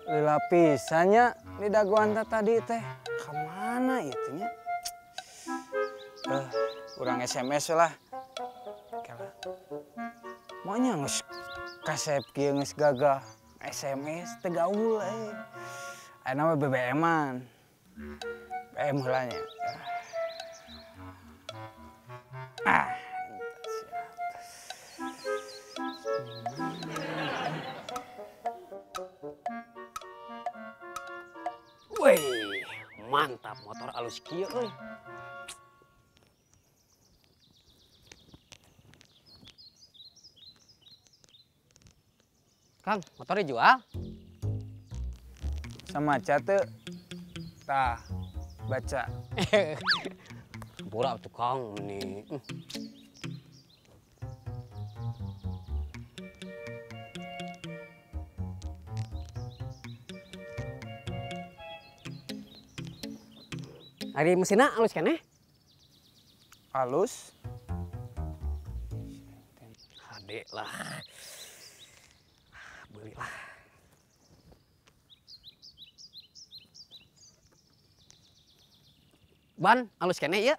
Lila pisannya di daguan tadi teh. Kemana itu nya? Kurang SMS lah. Kela. Maunya geus kasep kieu geus gagah. SMS teu gaul euy. Ayeuna mah BBM-an. BBM heula nya. Ah, wih, mantap motor alus kieu euy. Kang, motornya jual? Sama maca teu. Tah, baca. Pura tuh Kang nih. Ari mesinna alus keneh? Alus. Hade lah. Belilah. Ban alus keneh ieu?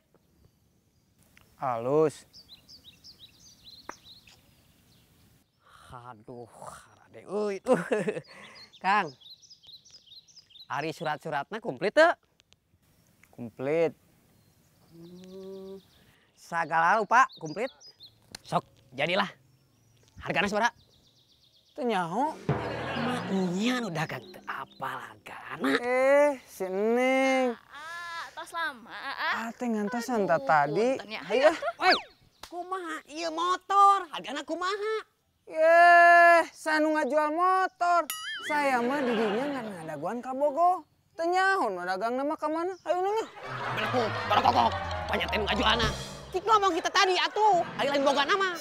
Alus. Aduh, hade euy. Kang. Ari surat-suratna komplit teu? Komplit. Sagala rupa komplit. Sok, jadilah. Hargana sabaraha? Teu nyaho. Nya nu dagang teu apal hargana. Si Neng. Tos lama, ah. Ah, teh ngantosan ta tadi. Hayu. Woi, kumaha ieu motor? Hargana kumaha? Yeh, sanu ngajual motor. Saya mah di dinya ngan ngadaguan ka Bogo. Teu nyaho nu dagangna mah ka mana? Hayu Neng. Belekuk, barokokok. Banyak teh nu ngajualna. Cik ngomong kita tadi atuh, ari lain boga nama.